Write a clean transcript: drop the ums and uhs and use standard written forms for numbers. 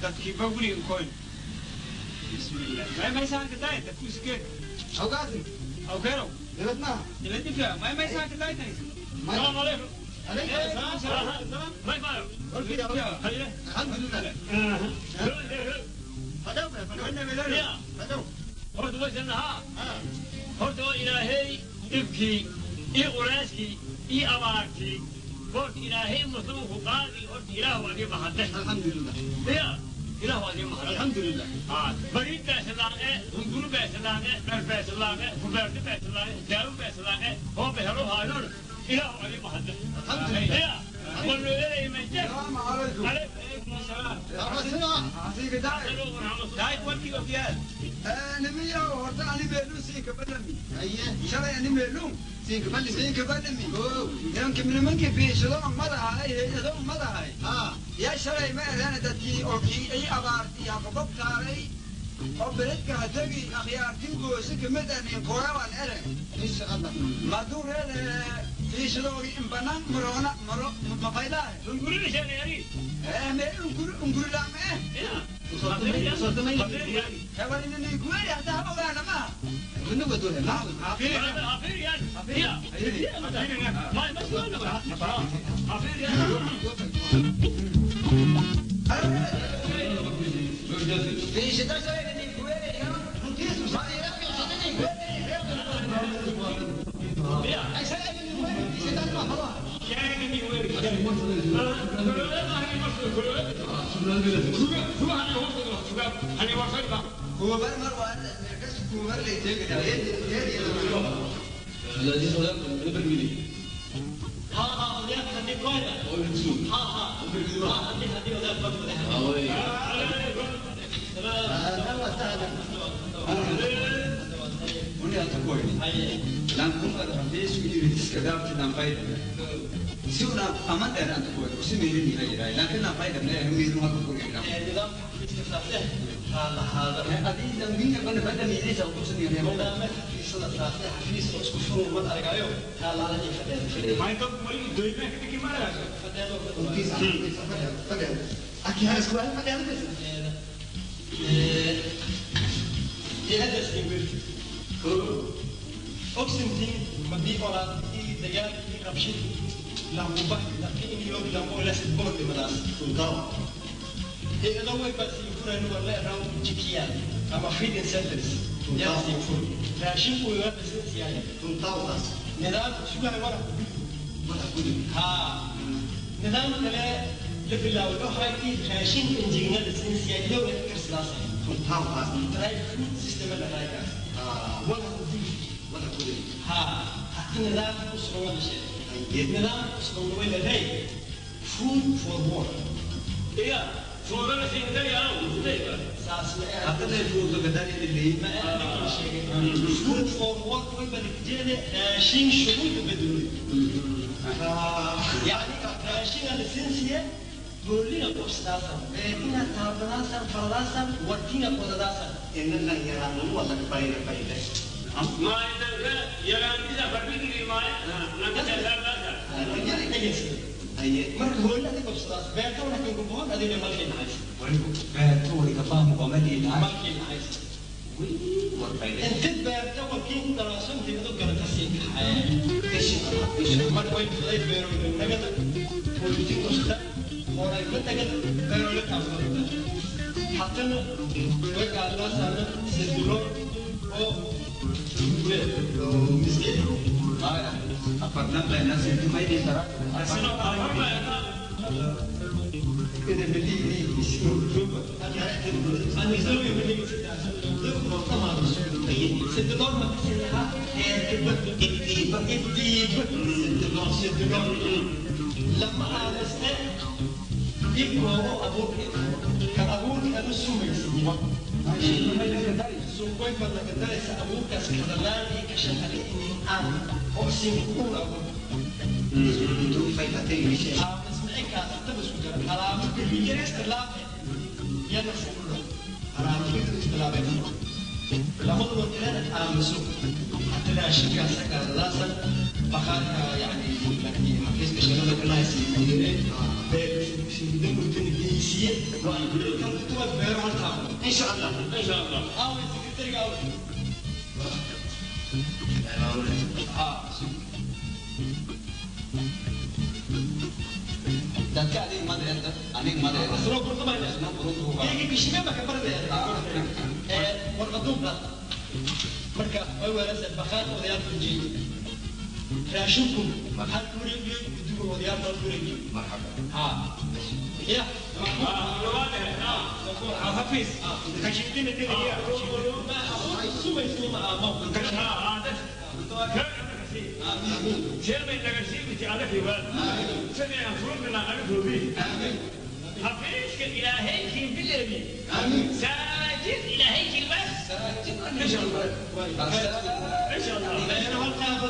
Dadkii ba guriga koyn. Bismillah. May may saan ka tahay? Dadku iske. Awqaasi. Awkeerow. Nabad maaha. Nabad fiican. May may saan ka tahay tahay? السلام عليكم. عليكم السلام. ما يفعل. الحمد لله. Horta waysan ahaa. Horta waa Ilaahay dhibkii iyo culeyskii iyo abaartii. Horta Ilaahay muslimku qaadi, horta Ilaah waa idin mahadle. Alxamdulilah. Ya Ilaah waa idin mahadle. Alxamdulilah. Bariid beesalaaqe, hunguru beesalaaqe, dhar beesalaaqe, kubeerti beesalaaqe, daawo beesalaaqe, oo behelo haaynon Ilaah waa idin mahadle. Alxamdulilah. Ya walloolay ma jir. السلام عليكم. عليكم السلام. Tahay warkii ogiyaal. Nimiyow, horta ani meelun siinka balami. Shalay ani meelun siinka balami. Nimanka nimankii fiishado madahay, hay-ado madahay. Yaa shalay ma ereen dadkii oo kii ay abaartii haqabab taaray oo beledka ha tegi akhyaartii goosi kamid ah nin kooraban eren. Maduu reer fiishadoogii in banaan maroona maro mafaylaah. Hunguri sheegay. Mee unguri ungurilaame eh. Ya. Hawaaninani kuweeri hataa ha ogaana maaha. Ya. Ma ma. Fiishada shalay nin kuweeri. Ya. Kuubar mar waa meelkas kuubar lay teegaya. ها ها odayaal haddii kooyda ها ها ها haddii odayaal kooyda. Uni ata koyni. Lan kun ada xafiisku yiri iska dhaafti lan fayda. Si una aman dheer anta koyni usi meelin yahay laakiin lan fayda ne meelin halka ku yiri. Nidaamka xafiiska saase haa lahaada. Adii dambiina bana bada miidaysa u tusan yahay. Nidaamka xafiisyada saase xafiis oo isku furan wad argayo haa laala iyo fadheeda. May dad wali doyma ka dhigi marayso. Fadheedo. Hay-addaas ingirti oxentin madii olaad ii dagaal ii qabshid languba laki in yoog lango lasid boordi madaas hay-ado way baa siin furaynu wala raw jikiyaan ama feeding centers yaa siin fur raashin uu yaa siyaaya nidaam sugahay wara haa nidaam kale la bilaaway oo haytii raashin injignada siin siyaaya iyadoo la karsidaas dry food system la raaykaas wala haa hati nidaam ku sugan wada sheegay nidaam ku sugan way leedahay food for work. Ya. Foorana siin dari yaa. Saas ma Hadda lay fuudo gadari leeyahay. Ma aan sheegay food for work way baljeeda raashin shuruud bedelo yani raashin la sinsiye goolina qobsadaasan beertina taabadaasan faradaasan wartina qodadaasan. Ma inanka yaraantisa fadhigii ma nanka saardaasa. Marka hoolada qobsadaas beerta wala kan goboon adiga malkay naxaysa. Beerta wali ka fahmu qomadi nahay. Malkay naxaysa inta beerta wakiin ku daraasan iyadoo garata siin kaxaye marka way fuday beerooyda nagada hooliti qobsada horay ma tagada beerooyda taabada hatana way qaadaasaana sidulo oo miskiin. Haya. Afartan bayna sinti may dara. Ida beli لما آلسته إبقوا أبوك كان أبوك أنا سوميس سوكوي بدك تدرس أبوك أسكتلاني كشغلي إني أنا أقسم كل أبوك اسمعك تبس على استلاب يلا فوق على استلاب لابد من آمسو حتى لا شك سكر راسا بخار يعني لكن حفيز كشغلة كنا يسير siiyey kan kutuba beero hal taabo. Insha Allah. In sha Allah. Aaway secretary-ga? Aaway? Dadka adiga madaxda, aniga madaxda. Soo gurtama. Isna buruntu. Iyaga kishime ma ka baradaya ee warqaduun marka way weerarsa bakhaar odayaal ku jiiyo raashinku hal ku wareejiyo guddiga odayaal baa ku wareejiyo. Marxaba. Ha ya. Hafiz kashiidina tegaya. Sumaysuuma aamo. حفيظك إلهيك بالأبي ساجد إلهيك البس. إن شاء الله، إن شاء الله. Beero hal qaado.